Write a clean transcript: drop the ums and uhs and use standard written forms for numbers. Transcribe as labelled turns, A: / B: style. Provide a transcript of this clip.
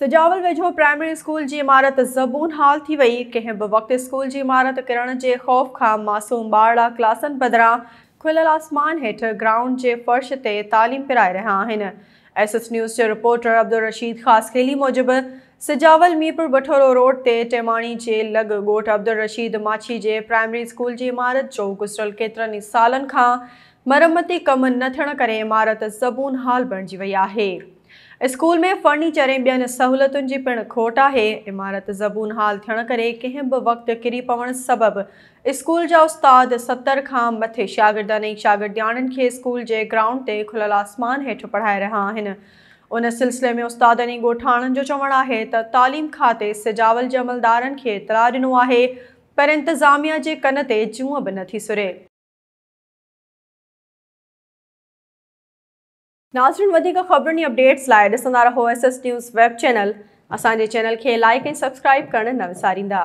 A: سجاول ويجهو primary school جي عمارت زبون حال ٿي وئي، ڪنهن به وقت اسڪول جي عمارت ڪرڻ جي خوف کان معصوم ٻارڙا ڪلاسن بدران کليل آسمان هيٺ گرائونڊ جي فرش تي تعليم پرائي رهيا آهن. ايس ايس نيوز جي رپورٽر عبدالرشيد خاصخيلي موجب سجاول ميرپور بٺورو روڊ تي ٽيماڻي جي لڳ ڳوٺ عبدالرشيد ماڇي جي پرائمري اسڪول جي عمارت جو گذريل ڪيترن ئي سالن کان مرمتي ڪم نه ٿيڻ ڪري عمارت زبون حال بڻجي وئي آهي. اسڪول ۾ فرنيچر ۽ ٻين سهولتن جي پڻ کوٽ آهي. عمارت زبون حال ٿيڻ ڪري ڪنهن به وقت ڪري پوڻ سبب اسڪول جا استاد 70 کان مٿي شاگردن ۽ شاگردياڻين کي اسڪول جي گرائونڊ تي کليل آسمان هيٺ پڙهائي رهيا آهن. ان سلسلي ۾ استادن ۽ ڳوٺاڻن جو چوڻ آهي ته تعليم کاتي سجاول جي عملدارن کي اطلاع ڏنو آهي پر انتظاميا جي ڪن تي جونء به نٿي سري. ناظرين وڌيڪ خبرن ۽ اپڊيٽس لاء ڏسندا رهو S S news web channel. اسان جي چينل کي لائيڪ ۽ سبسڪرائيب ڪرڻ نه وساريندا.